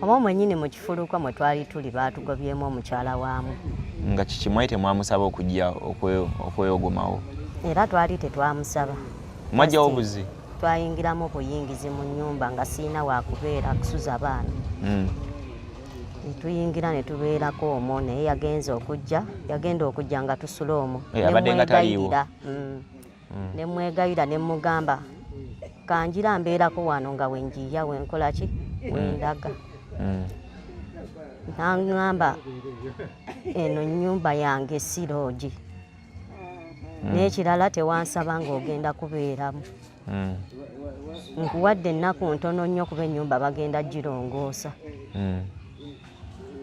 Omwo mwennyini mu kifulukwa mwe twali tuli baatugobyemu omukyala waamu. Nga kiki mwali temwamusaba okujja okweyogomawo? Era twali tetwamusaba. Mwajjawo buzi? Twayingiramu buyingizi mu nnyumba nga sirina wakubeera kusuza baana. Ne tuyingira ne tubeerako omwo, naye yagenze okujja, yagenda okujja nga tusula omwo. Abadde nga taliiwo. Ne mwegayirira ne mugamba kanjira mbeerako wano nga wenjiya wenkola ki wendaga. N'aŋŋamba eno nnyumba yange si loogi. N'ekirala tewansaba ng'ogenda kubeeramu. Nkuwadde ennaku ntono nnyo kuba ennyumba bagenda girongoosa.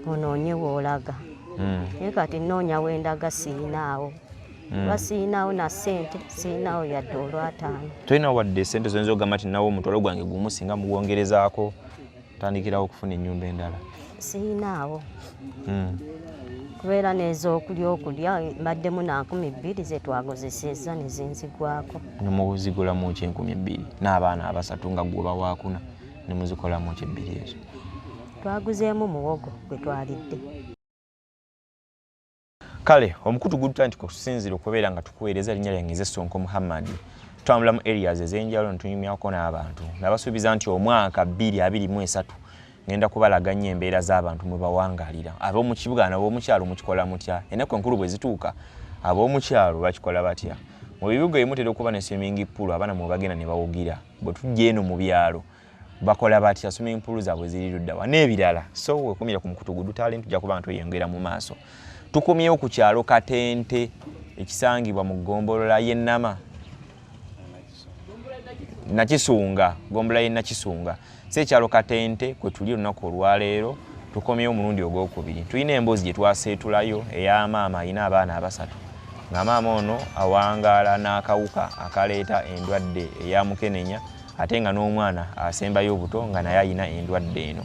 Onoonye w'olaga. Naye kati nnoonya wendaga siyinaawo. Kuba siyinaawo na ssente, siyinaawo yadde olwataano. Tolina wadde ssente zoyinza okugamba nti nawo omutwalo gwange gumu singa mugwongerezaako ntandikirawo okufuna ennyumba endala? Siyinaawo. Kubeera n'ez'okulya okulya mbaddemu na 2000 ze twagozesezza ne zinzigwako. Ne muzigulamu ki 2000 n'abaana abasatu nga ggwe oba waakuna ne muzikolamu ki ebbiri ezo? Twaguzeemu muwogo gwe twalidde. Kale omukutu gutandika okusinziira okubeera nga tukuweereza. Erinnya lyange nze Sonko Muhammad. Tutambula mu areas ez'enjawulo ne tunyumyako n'abantu. Nabasuubiza nti omwaka 2023 ngenda kubalaga nnyo embeera z'abantu mwe bawangaalira. Ab'omu kibuga n'ab'omukyalo mukikola mutya? Ennaku enkulu bwe zituuka ab'omukyalo bakikola batya? Mu bibuga ebimu mutera okuba ne swimming pool abaana mwe bagenda ne bawugira. Bwe tujja eno mu byalo bakola batya? Swimming pool zaabwe ziri ludda wa? N'ebirala. So wekumira ku mukutu Gudu Talent, tujja kuba nga tweyongera mu maaso. Tukomyewo ku kyalo Katente ekisangibwa mu ggombolola y'e Nama Nakisunga, ggombolola y'e Nakisunga. Si ekyalo Katente kwe tuli olunaku olwaleero, tukomyewo omulundi ogwokubiri. Tulina emboozi gye twaseetulayo eya maama alina abaana abasatu, nga maama ono awangaala n'akawuka akaleeta endwadde eya mukenenya, ate nga n'omwana asembayo obuto nga naye alina endwadde eno.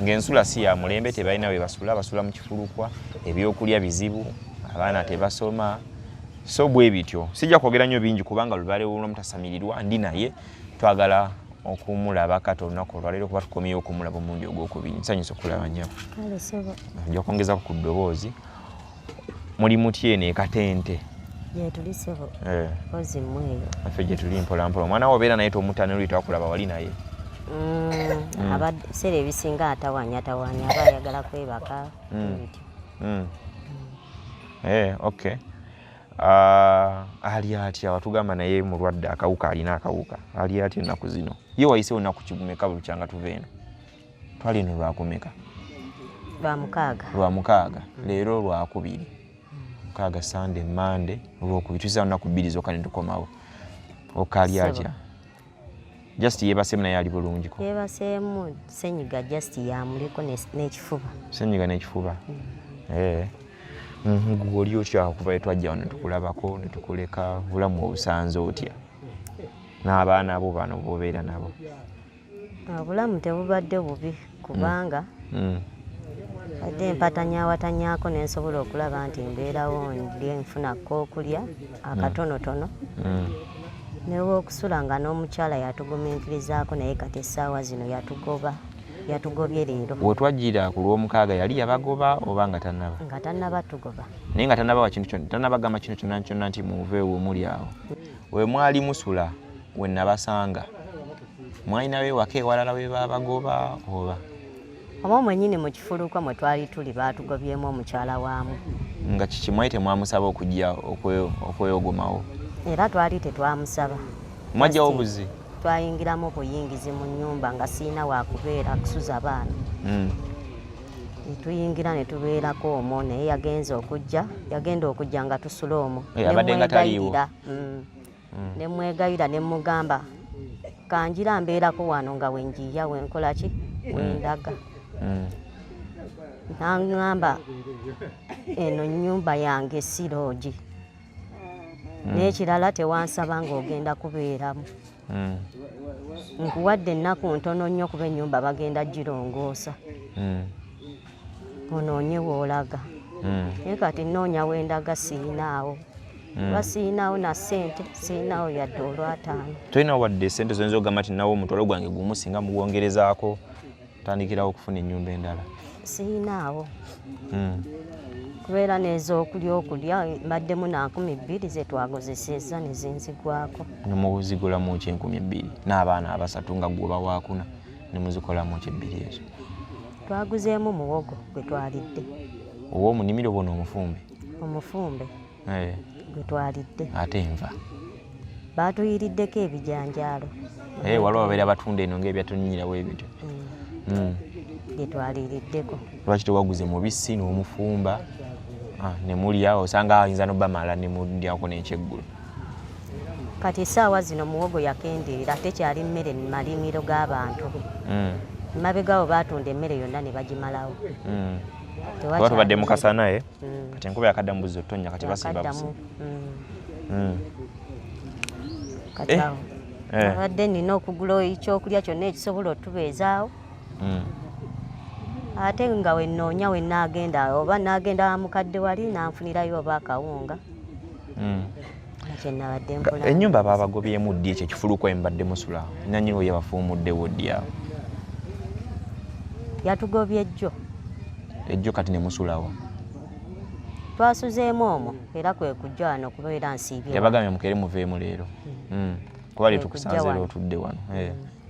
Ng'ensula si ya mulembe, tebalina we basula, basula mu kifulukwa, ebyokulya bizibu, abaana tebasoma. So bwe bityo, sijja kwogera nnyo bingi kubanga lubaale lw'omutasamirirwa ndi naye twagala okumulaba kati olunaku olwaleero kuba tukomyewo okumulaba omulundi ogwokubiri. Nsanyusa okulaba nnyabo. Nja kwongezako ku ddoboozi. Muli mutya eno e Katente? Gyetuli ssebo. Mpozi mmwe eyo? Naffe gyetuli mpola mpola. Omwana wo obeera naye tomuta ne luli twakulaba wali naye. Ebiseera ebisinga atawanyatawanya, aba ayagala kwebaka bityo. Okay. Ali atya? Watugamba naye mulwadde akawuka, alina akawuka. Ali atya ennaku zino? Ye wayiseewo nnaku kimeka bukyanga tuva eno? Twali eno lwakumeka? Lwamukaaga. Lwamukaaga. Leero lwakubiri. Mukaaga, Sande, Mande, olwokubiri. Tuyiseewo nnaku 2 zokka ne tukomawo. Okaali atya? Just yeebaseemu naye ali bulungiko? Yeebaseemu, senyiga just yamuliko n'ekifuba. Senyiga n'ekifuba. Gwe oli otya okuva we twajja wano tukulabako ne tukuleka, bulamu obusanze otya n'abaana bo bano b'obeera nabo? Obulamu tebubadde bubi kubanga badde mpatanyawatanyaako ne nsobola okulaba nti mbeerawo ndi nfuna kookulya akatonotono new'okusula nga n'omukyala yatugumiikirizaako, naye kati essaawa zino yatugoba, yatugobye leero. We twajjira ku Lwomukaaga yali yabagoba oba nga tannaba? Nga tannaba tugoba. Naye nga tannabawa kintu kyonna, tannabagamba kintu kyonna kyonna nti muveewo muli awo. We mwali musula we nabasanga, mwalinawo ewaka ewalala we baabagoba oba? Omwo mwennyini mu kifulukwa mwe twali tuli baatugobyemu omukyala waamu. Nga kiki mwali temwamusaba okujja okweyogomawo? Era twali tetwamusaba. Mwajjawo buzi? Twayingiramu buyingizi mu nnyumba nga sirina wakubeera kusuza baana. Ne tuyingira ne tubeerako omwo, naye yagenze okujja, yagenda okujja nga tusula omwo. Abadde nga taliiwo. Ne mwegayirira ne mugamba kanjira mbeerako wano nga wenjiya wenkola ki wendaga. N'aŋŋamba eno nnyumba yange si loogi. N'ekirala tewansaba ng'ogenda kubeeramu. Nkuwadde ennaku ntono nnyo kuba ennyumba bagenda girongoosa. Onoonye w'olaga. Naye kati nnoonya wendaga siyinaawo. Kuba siyinaawo na ssente, siyinaawo yadde olwataano. Tolina wadde ssente zoyinza okugamba nti nawo omutwalo gwange gumu singa mugwongerezaako Tandikirawo okufuna ennyumba endala. Siinaawo. Kubeera n'ez'okulya okulya mbaddemu na 2000 ze twagozesezza ne zinzigwako. Ne muzigulamu ki 2000 n'abaana abasatu nga gwe oba waakuna ne muzikolamu ki ebbiri ezo? Twaguzeemu muwogo gwe twalidde. Ow'omu nnimiro bw'ono omufumbe? Omufumbe. Gwe twalidde. Ate enva? Baatuyiriddeko ebijanjaalo. Waliwo ababeera batunda eno ng'ebyatonnyirawo ebityo. Bye twaliriddeko. Lwaki tewaguze mubisi n'omufumba ne mulya osanga ayinza n'obbamala ne mulyako n'ekyeggulo? Kati essaawa zino muwogo yakendeera tekyali mmere mu malimiro g'abantu. Emabega awo baatunda emmere yonna ne bagimalawo. Kuba tubadde mu kasana kati enkuba yakaddamu buzzi otonnya kati basimba busi. Kati awo abadde nina okugula ekyokulya kyonna ekisobola otubeezaawo. Ate nga wennoonya we naagenda oba naagenda wa mukadde wali nanfunirayo oba akawunga. Kye nabadde mpula. Ennyumba baabagobyemu ddi ekyo ekifulukwa embadde musula? Nannyini we yabafuumuddewo ddi awo? Yatugobye ejjo. Ejjo kati ne musulawa? Twasuzeemu omwo era kwe kujja wano kubeera nsiibye. Yabagambye mukere muveemu leero. Kuba leero tukusanze era otudde wano.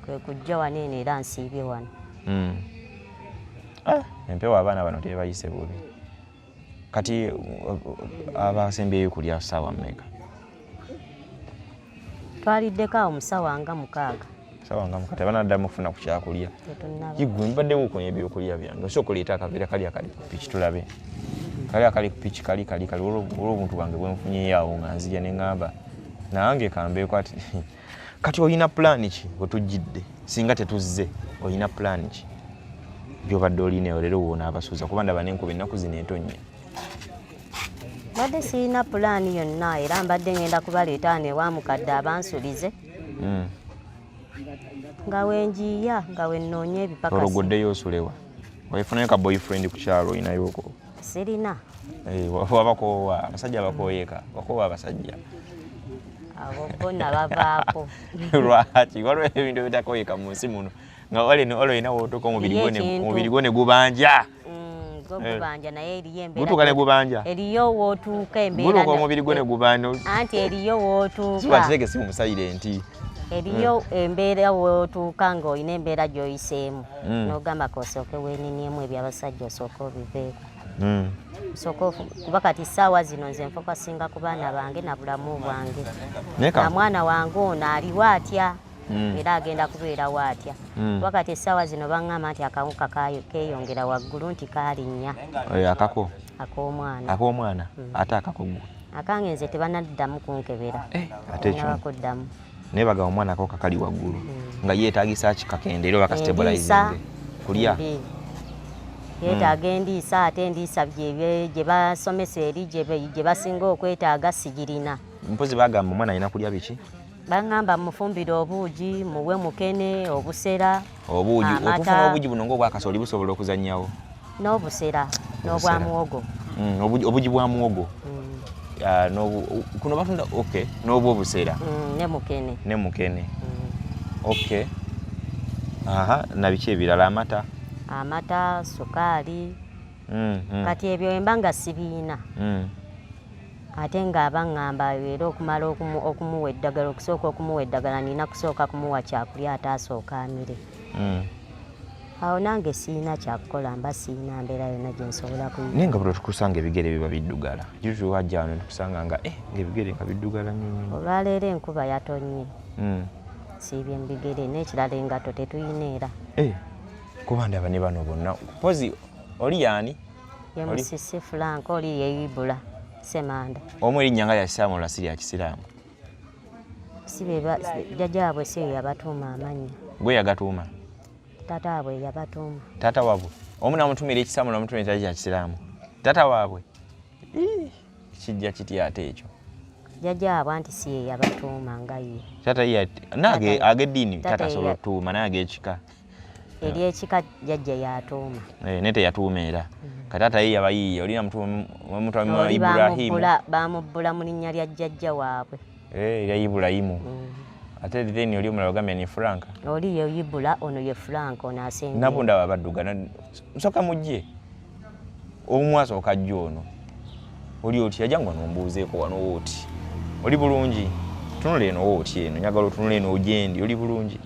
Kwe kujja wano eno era nsiibye wano. Empewo abaana bano tebayise bubi. Kati abasembyeyo kulya ssaawa mmeka? Twaliddeko awo mu ssaawa nga 6. Ssaawa nga 6 tebanaddamu kufuna ku kyakulya. Gwe mbaddewo okunya ebyokulya byange. Osooka oleete akaveera kali akali ku piki tulabe. Kali akali ku piki kali kali kali olw'obuntu bwange bwe nfunyeeyo awo nga nzija ne ŋŋamba nange kambeeko ati kati olina pulaani ki wetujjidde singa tetuzze olina pulaani ki gy'obadde olina leero w'onaabasuuza kuba ndaba n'enkuba ennaku zino entonnya. Mbadde sirina pulaani yonna era mbadde ngenda kubaleeta wano ewa mukadde abansulize. Nga wenjiiya nga wennoonya ebipakasi. Ologoddeyo osulewa? Ofunayo ka boyfriend ku kyalo olinayo ko? Sirina. Wabakoowa abasajja bakooyeka bakoowa abasajja. Abo bo nabavaako. Lwaki? Waliwo ebintu ebitakooyeka mu nsi muno nga olina w'otuuka omubiri gwo ne gubanja. Gwo gubanja naye eriyo embeera. Gutuuka ne gubanja. Eriyo w'otuuka embeera. Gutuuka omubiri gwo ne gubanja. Anti eriyo w'otuuka. Siba kiteeke si mu silent. Eriyo embeera w'otuuka ng'olina embeera gy'oyiseemu. N'ogamba k'osooke weenenyemu eby'abasajja osooke obiveeko. Osooke kuba kati ssaawa zino nze nfokasinga ku baana bange na bulamu bwange. Na mwana wange ono aliwo atya? Era agenda kubeerawo atya? Kuba kati essaawa zino baŋŋamba nti akawuka keeyongera waggulu nti kaalinnya. Akako? Ak'omwana. Ak'omwana? Ate akako ggwe? Akange nze tebanaddamu kunkebera. Ate ekyo. Kuddamu. Naye bagamba omwana akawuka kali waggulu nga yeetaagisa ki kakendeere oba kastabilizinge? Kulya? Yeetaaga endiisa ate endiisa gye basomesa eri gye basinga okwetaaga sigirina. Mpozi bagamba omwana alina kulya biki? Baŋŋamba mufumbire obuugi, muwe mukene, obusera. Obuugi, okufuna obuugi buno ng'obwakasooli busobola okuzannyawo. N'obusera, n'obwa muwogo. Obuugi bwa muwogo. Kuno batunda okay, n'obwobusera. Ne mukene. Ne mukene. Okay. Aha, na biki ebirala amata? Amata, sukaali. Kati ebyo emba nga sibiina. Ate nga baŋŋamba era okumala okumuwa eddagala okusooka okumuwa eddagala nina kusooka kumuwa kyakulya ate asooka amire. Awo nange siina kyakukola mba siina mbeera yonna gye nsobola kuyita. Naye nga buli tukusanga ebigere biba biddugala. Juzi wajja wano tukusanga nga ng'ebigere nga biddugala nnyo nnyo. Olwaleero enkuba yatonnye. Siibye mu bigere n'ekirala engatto tetuyina era. Kuba ndaba ne bano bonna. Mpozi oli yaani? Ye Musisi Frank oli ye Ibula Semanda. Omu erinnya nga lya Kisiraamu olala si lya Kisiraamu. Si be jjajjaabwe si ye yabatuuma amannya. Gwe yagatuuma? Taata waabwe yabatuuma. Taata waabwe? Omu n'amutuumira ekisiraamu n'amutuumira ekitali kya Kisiraamu. Taata waabwe? Kijja kitya ate ekyo? Jjajjaabwe anti si ye yabatuuma nga ye. Taata ye nange ag'eddiini taata asobola okutuuma naye ag'ekika. Ery'ekika jjajja yatuuma. Naye teyatuuma era. Kati taata ye yabayiiya oli namutuuma Ibrahimu. Baamubbula mu linnya lya jjajja waabwe. Erya Ibulayimu. Ate then oli omulala ogambye ni Frank. Oli ye Ibula, ono ye Frank, ono asembye. Nabo ndaba abaddugala. Nsooka mujje. Omu asooka ajja ono. Oli otya? Jangu wano ombuuzeeko wano wooti. Oli bulungi? Tunula eno wooti eno. Njagala otunula eno ogyendi. Oli bulungi?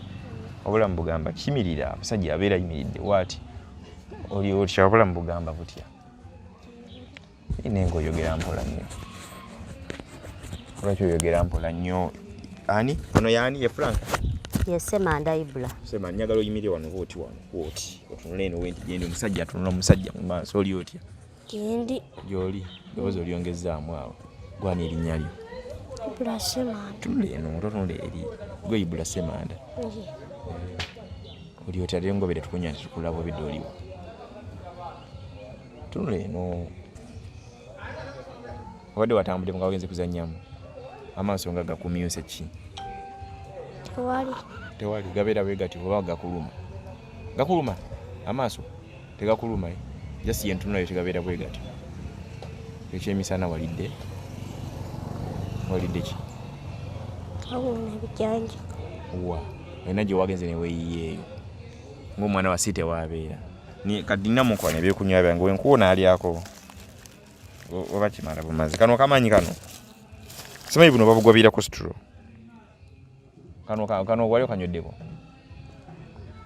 Obulamu bugamba kiyimirira. Omusajja abeera ayimiridde waati. Oli otya? Obulamu bugamba butya? Naye ng'oyogera mpola nnyo. Lwaki oyogera mpola nnyo? Ani? Ono y'ani? Ye Frank? Ye Ssemanda Ibula. Sema, njagala oyimirire wano bw'oti wano bw'oti. Otunule eno wenti gyendi omusajja atunula omusajja mu maaso. Oli otya? Gyendi. Gy'oli? Ndowooza olyongezzaamu awo. Gwani erinnya lyo? Ibula Ssemanda. Tunula eno, totunula eri. Gwe Ibula Ssemanda. Ye. Oli otya? Ate ngobere tukunya nti tukulaba obedde oliwo. Tunula eno. Obadde watambudde nga wagenze kuzannyamu. Amaaso nga gakumyuse ki? Tewali. Tewali, gabeera bwe gati oba gakuluma? Gakuluma? Amaaso tegakuluma, eh? Just ye ntunula yo tegabeera bwe gati. Ekyemisana walidde? Walidde ki? Kawuuna ebijanja. Wa? Olina gye wagenze ne weeyiyeeyo. Ng'omwana wa si tewaabeera. Kati nina mukwano ebyokunywa byange wenkuwona alyako. Oba kimala bumazi. Kano kamanyi kano. Simanyi buno babugwabira ku straw. Kano kano wali okanyweddeko.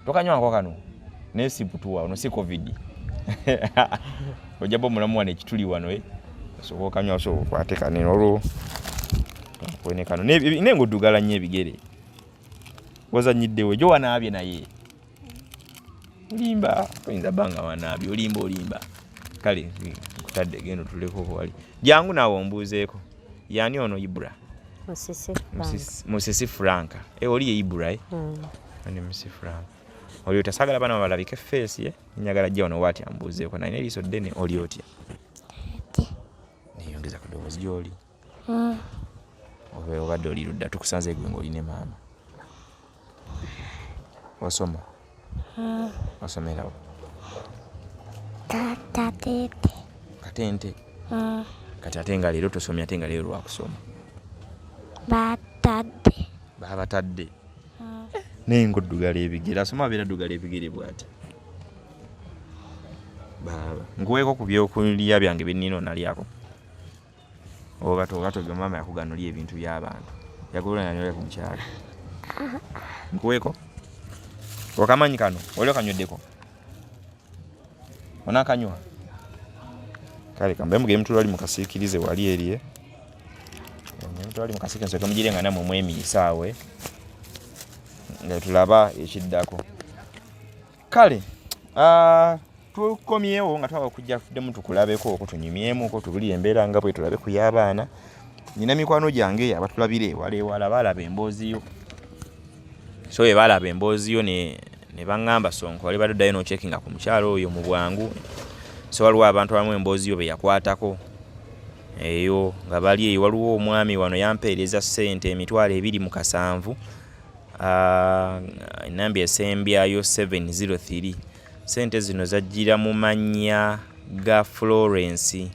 Tokanywako kano. Naye si butuwa, ono si COVID. Ojja bo mulamu wano ekituli wano, eh? Osooka okanywa, osooka okwate kano olwo. Kakwene kano. Naye ng'oddugala nnyo ebigere. Wazannyiddewo, gyo wanaabye naye. Olimba, oyinza bba nga wanaabye, olimba olimba. Kale, nkutadde genda otuleko wali. Jangu naawe ombuuzeeko. Yaani ono Ibra? Musisi Frank. Musisi Frank. Oli ye Ibra, eh? Ani Musisi Frank. Oli otya? Saagala baana balabike face ye. Njagala ajja wano waati ambuuzeeko. Nalina eriiso ddene, oli otya? Neeyongeza ku ddoboozi gy'oli. Oba obadde oli ludda, tukusanze gwe ng'oli ne maama. Osoma? Osomerawo? Katente. Katente? Kati ate nga leero tosomye, ate nga leero lwakusoma. Batadde. Babatadde. Naye ng'oddugala ebigere, asoma abeera addugala ebigere bw'ati. Baaba, nkuweeko ku byokulya byange bye nnina onalyako. Oba to maama yakugaana olya ebintu by'abantu. Yakubula nani olya ku mukyalo. Nkuweeko? Okamanyi kano, oli okanyweddeko? Onaakanywa? Kale kambe mugende mutwale mukasiikirize wali eri, eh? Mutwale mukasiikirize nsooke mugire nga nammwe mwemiisa awo, eh? Nga tulaba ekiddako. Kale, tukomyewo nga twagala okujja tuddemu tukulabeko okwo tunyumyemuko tubulire embeera nga bwe tulabe ku y'abaana. Nina mikwano gyange abatulabira ewala ewala baalaba emboozi yo. So bwe baalaba emboozi yo ne baŋŋamba Sonko wali badde oddayo n'ocheckinga ku mukyala oyo mu bwangu. So waliwo abantu abamu emboozi yo be yakwatako eyo nga bali eyo. Waliwo omwami wano yampeereza ssente 27,000. Enamba esembyayo 703. Ssente zino zajjira mu mannya ga Florence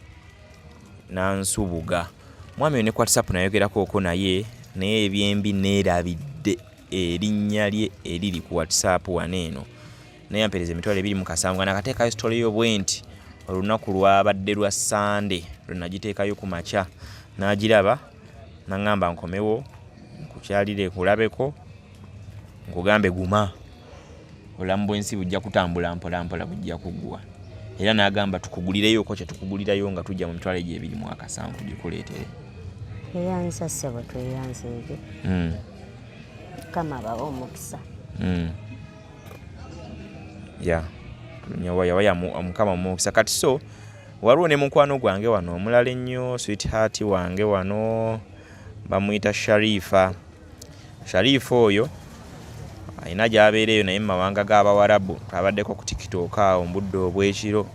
Nansubuga. Mwami oyo ne ku WhatsApp nayogerako okwo naye, naye ebyembi neerabidde erinnya lye eriri ku WhatsApp wano eno. Naye yampeereza 27,000 nga nakateekayo story yo bwe nti olunaku lwabadde lwa Ssande lwe nagiteekayo ku makya. N'agiraba n'aŋŋamba nkomewo nkukyalire nkulabeko nkugambe guma. Obulamu bw'ensi bujja kutambula mpola mpola bujja kuggwa. Era n'agamba tukugulireyoko kye tukugulirayo nga tujja mu 27,000 tugikuleetere. Tweyanza ssebo, tweyanzeege. Mukama abawe omukisa. Ya. Yawa Mukama omukisa. Kati so waliwo ne mukwano gwange wano omulala ennyo, sweetheart wange wano bamuyita Sharifa. Sharifa oyo alina gy'abeera eyo naye mu mawanga g'Abawarabu, abaddeko ku TikTok awo mu budde obw'ekiro.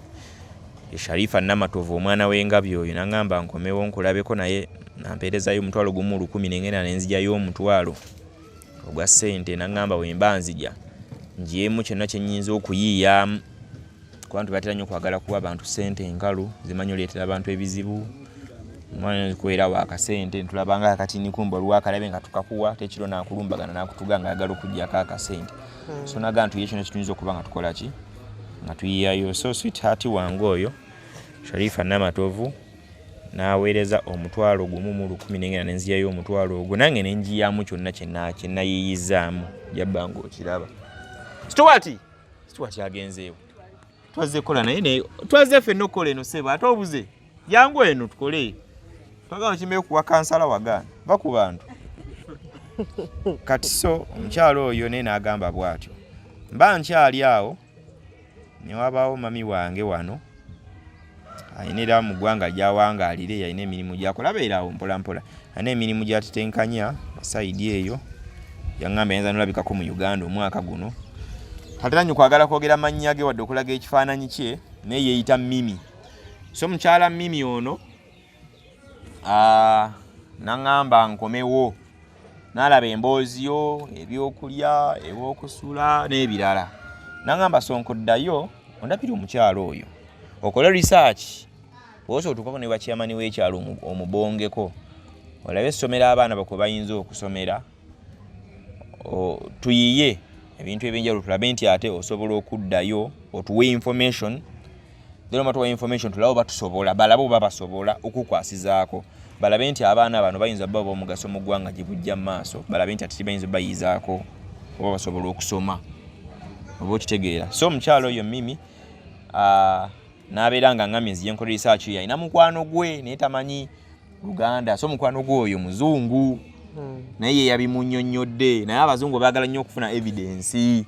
Sharifa Namatovu omwana w'engabi oyo n'aŋŋamba nkomewo nkulabeko naye nampeerezayo 1,000 ne ŋŋenda ne nzigyayo 1,000 ogwa ssente n'aŋŋamba bwe mba nzija ngyemu kyonna kye nnyinza okuyiiyaamu. Kuba nti batera nnyo okwagala kuwa abantu ssente enkalu zimanyi oleetera abantu ebizibu. Omwana kubeerawo akasente ntulabanga akati nikumba olwakalabe nga tukakuwa tekiro nakulumbagana nakutuga nga ayagala okugyako akasente. So naga ntuye kyona kituyinza okuba nga tukola ki nga tuyiyayo. So sweetheart wange oyo Sharifa Namatovu n'aweereza 10,000 nengenda nenziyayo omutwalo ogwo nange nenjiyamu kyonna kyenayiyizzaamu jabba nga okiraba. Stuart agenzeewo. Twazze kukola naye twazze ffenna okukola eno ssebo ate obuze jangu eno tukole. Twagala kimbe kuwa kansala wagaana va ku bantu. Kati so omukyalo oyo naye n'agamba bw'atyo. Mba nkyali awo ne wabaawo mami wange wano alina era mu ggwanga gy'awangaalira alina emirimu gy'akola abeera awo mpola mpola alina emirimu gy'atetenkanya sayidi eyo yaŋŋamba ayinza nolabikako mu Uganda omwaka guno. Tatera nnyo kwagala kwogera mannya ge wadde okulaga ekifaananyi kye naye yeeyita Mimi. So mukyala Mimi ono naŋŋamba nkomewo n'alaba emboozi yo ebyokulya ew'okusula n'ebirala naŋŋamba Sonko ddayo ondabire omukyalo oyo okole research bw'osobola otuukako ne bachairman w'ekyalo omubongeko olabe essomero abaana bakwe bayinza okusomera tuyiye ebintu ebyenjawulo tulabe nti ate osobola okuddayo otuwe information then omatuwa information tulabe oba tusobola balabe oba basobola okukwasizaako balabe nti abaana bano bayinza bba ab'omugaso mu ggwanga gye bujja mu maaso balabe nti ate tebayinza bayizaako oba basobola okusoma oba okitegeera. So omukyalo oyo Mimi n'abeera nga ngambye nzije nkola research ye alina mukwano gwe naye tamanyi Luganda so mukwano gwe oyo muzungu naye ye yabimunnyonnyodde naye abazungu baagala nnyo okufuna evidence.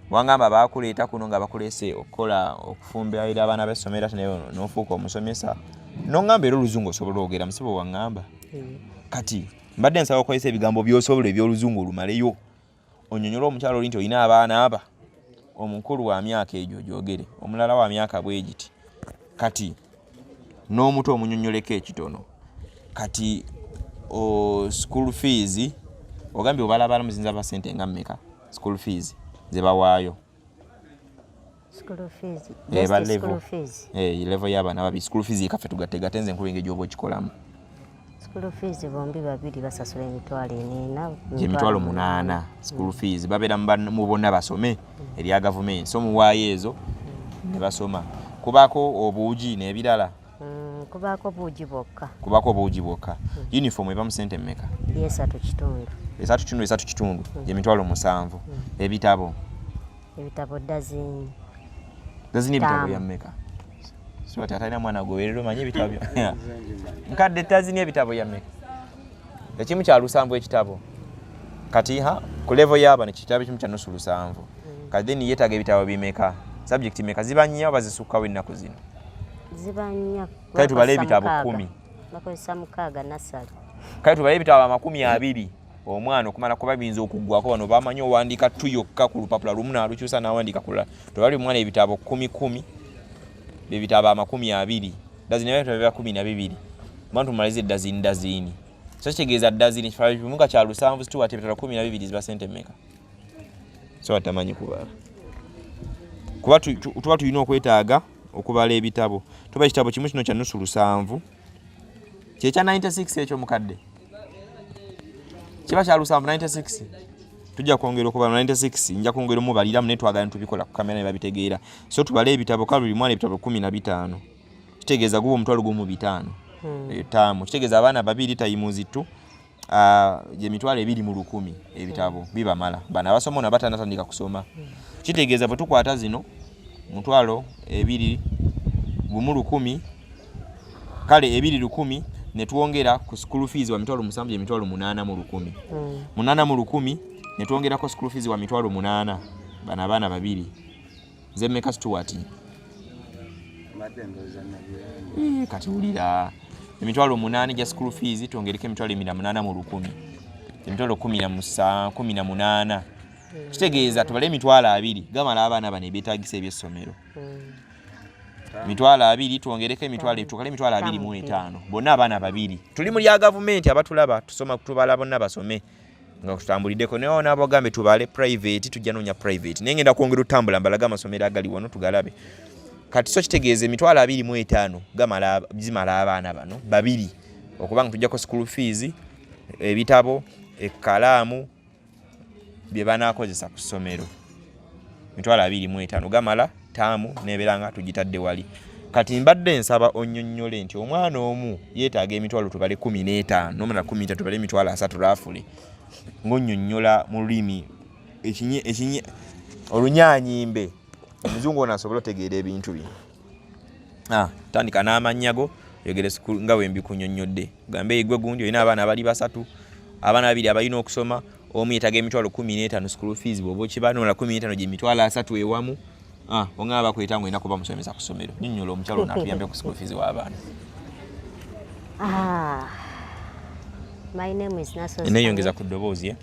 Wangamba bakuleeta kuno nga bakuleese okukola okufumbira abaana b'essomero ate naye n'ofuuka omusomesa n'oŋŋamba era oluzungu osobola ogera musibo waŋŋamba. Kati mbadde nsaba okozesa ebigambo by'osobola eby'oluzungu olumaleyo onyonyole omukyalo oli nti olina abaana aba omukulu wa myaka egyo gyogere omulala wa myaka bwe giti kati n'omuto omunyonyoleko ekitono kati school fees ogambye obalabala muzinza ba sente nga mmeka school fees ze bawaayo school fees just school fees level y'abaana babiri school fees kaffe tugatte nze nkulu engeri gy'oba okikolamu. School fees bombi babiri basasula 400,000 800,000 school fees babeera mu bonna basome erya gavumenti so muwaayo ezo ne basoma. Kubaako obuugi n'ebirala kubaako buugi bwokka. Kubaako obuugi bwokka. Uniform eba mu sente mmeka? 3.5. 3.5 3.5 7,000. Ebitabo ebitabo dazini. Dazini ebitabo bya mmeka? Stuart atalina mwana gowerera omanyi ebitabo bya nkadde dazini ebitabo bya mmeka? Ekimu kya 7 ekitabo kati ha ku level y'abano ekitabo ekimu kya 7.5 kati then yeetaaga ebitabo bimeka? Subject mmeka? Ziba nnya oba zisukkawo ennaku zino? Ziba nnya. Kale tubale ebitabo 10. Bakozesa 6 nasale. Kale tubale ebitabo 20 omwana okumala kuba biyinza okuggwako bano bamanyi owandiika 2 yokka ku lupapula lumu n'alukyusa n'awandiika kulala. Tubale omwana ebitabo 10 ebitabo 20 dazini ebitabo biba 12 mwana tumalize dazini dazini. So kitegeeza dazini ekifaananyi kimu nga kya 7 Stuart ebitabo 12 ziba sente mmeka? So atamanyi kubala kuba tuba tulina okwetaaga okubala ebitabo. Tuba ekitabo kimu kino kya 7.5 kyekya 96 ekyo mukadde kiba kya 7.96 tujja kwongera okubala 96 nja kwongera omubaliramu naye twagala ntubikola ku kamera ne babitegeera. So tubale ebitabo kale buli mwana ebitabo 15 kitegeeza guba 15,000 etaamu kitegeeza abaana babiri times 2 gye 21,000 ebitabo bibamala. Bano abasoma ono batanatandika kusoma kitegeeza bwe tukwata zino 21,000 kale 2,000 ne twongera ku school fees wa 7,000 gye 8,000 8,000 ne twongerako school fees wa 8,000 bano abaana babiri ze mmeka Stuart? Kati wulira 8,000 gya school fees twongereko 8,000 18,000 kitegeeza tubale 20,000 gamala abaana bano ebyetaagisa ebyessomero. 20,000 twongereko emitwalo tukale 25,000 bonna abaana babiri. Tuli mu lya gavumenti abatulaba tusoma tubala bonna basome nga tutambuliddeko naye ona abagambe tubale private tujja noonya private naye ngenda kwongera otambula mbalaga amasomero agali wano tugalabe. Kati so kitegeeza 25,000 gamala zimala abaana bano babiri. Okuba nga tujjako school fees, ebitabo, ekkalaamu bye banaakozesa ku ssomero, 25,000 gamala taamu nebeera nga tugitadde wali. Kati mbadde nsaba onnyonnyole nti omwana omu yeetaaga emitwalo tubale 15, nomala 13, tubale 30,000 roughly, ng'onnyonnyola mu lulimi ekinye olunyaanyimbe, omuzungu ono asobole otegeera ebintu bino. Tandika n'amannya go, oyogere nga bwe mbikunyonnyodde, gambe igwe gundi olina abaana abali basatu, abaana babiri abalina okusoma, omu yeetaaga 15,000 school fees, bw'oba okiba nola 15 gye 30,000 ewamu. Ongaba bakweta nga olina kuba musomesa ku ssomero, nnyonnyola omukyalo ono atuyambe ku school fees w'abaana. My name is Nasos. Neeyongeza ku ddoboozi, eh?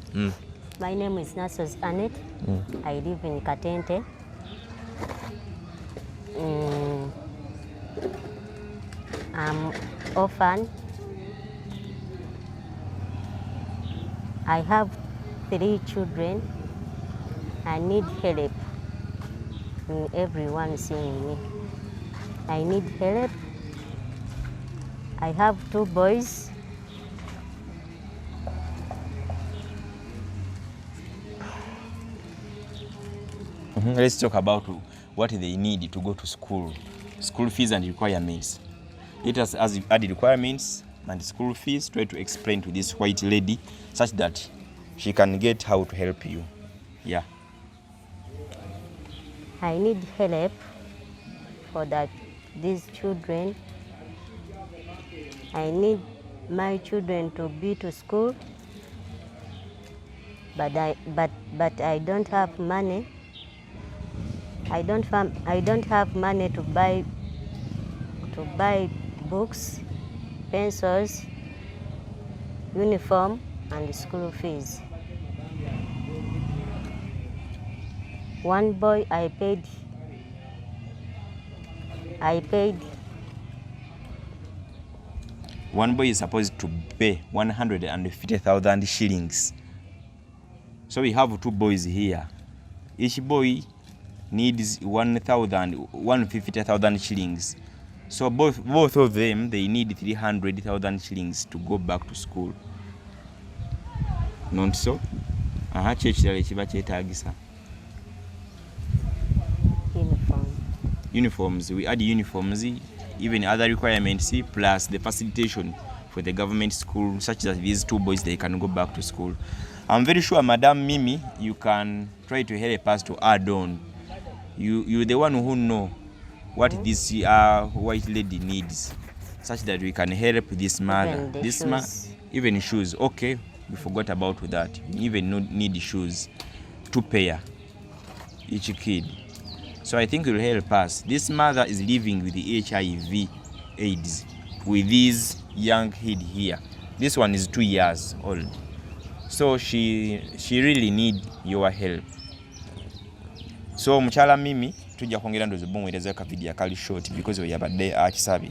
My name is Nasos Annette. I live in Katente. I'm orphan. I have 3 children. I need help. Everyone seeing me. I need help. I have 2 boys. Let's talk about what they need to go to school. School fees and requirements. Let us add requirements and school fees. Try to explain to this white lady such that she can get how to help you. Yeah. I need help for these children. I need my children to be to school, but I don't have money. I don't have money to buy books, pencils, uniform, and school fees. One boy I paid. One boy is supposed to pay 150,000 shillings. So we have 2 boys here. Each boy needs 150,000 shillings. So both of them, they need 300,000 shillings to go back to school. Not so? Aha, kyekirala ekiba kyetaagisa. Uniform. Uniforms. We add uniforms, even other requirements, plus the facilitation for the government school, such that these 2 boys, they can go back to school. I'm very sure, Madam Mimi, you can try to help us to add on. You're the one who know what this white lady needs, such that we can help this mother. Even this shoes. Even shoes. Okay, we forgot about that. We even need shoes, 2 pair each kid. So I think it will help us. This mother is living with the HIV AIDS with this young kid here. This one is 2 years old. So she really need your help. So mukyala Mimi tujja kwongera ndozi bumuweereza ka video akali short because we yabadde akisabye.